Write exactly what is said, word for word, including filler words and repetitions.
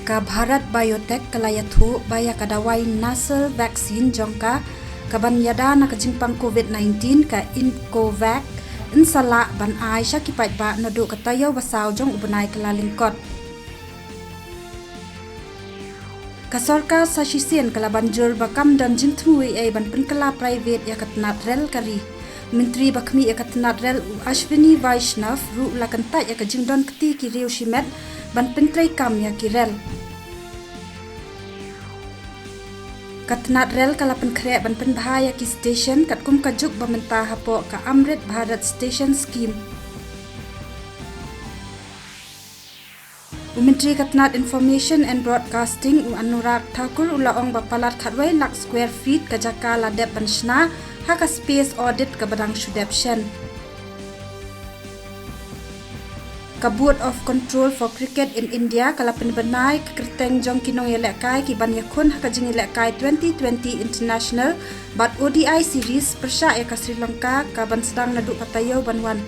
Ka Bharat Biotech ka la ïathuh ba ïa ka dawai nasal vaccine jong ka, ka ban ïada na ka jingpang COVID-19 ka Incovac, yn sa lah ban ai sha ki paidbah naduh ka taïew ba saw jong u bnai Kyllalyngkot. Ka sorkar sa shisien ka la ban jur ba kam don jingthmu ei ei ban pynkylla private ïa ka tnat rel ka ri. Myntri ba khmih ïa ka tnat rel u Ashwini Vaishnaw ruh u la kyntait ïa ka jingdon kti ki riew shimet ban pyntreikam ïa ki rel. Ka tnat rel ka la pynkhreh ban pynbha ïa ki station katkum ka juk ba mynta hapoh ka Amrit Bharat Station Scheme. U Myntri ka tnat Information and Broadcasting u Anurag Thakur u la ong ba palat khatwei lak square feet ka jaka la dep ban shna ha ka space audit kaba dang shu dep shen. Ka Board of Control for Cricket in India ka la pynbna ïa ka kyrteng jong ki nongïalehkai ki ban ïakhun ha ka jingïalehkai twenty twenty International bad O D I Series pyrshah ïa ka Sri Lanka ka ban sdang naduh ka taïew ban wan.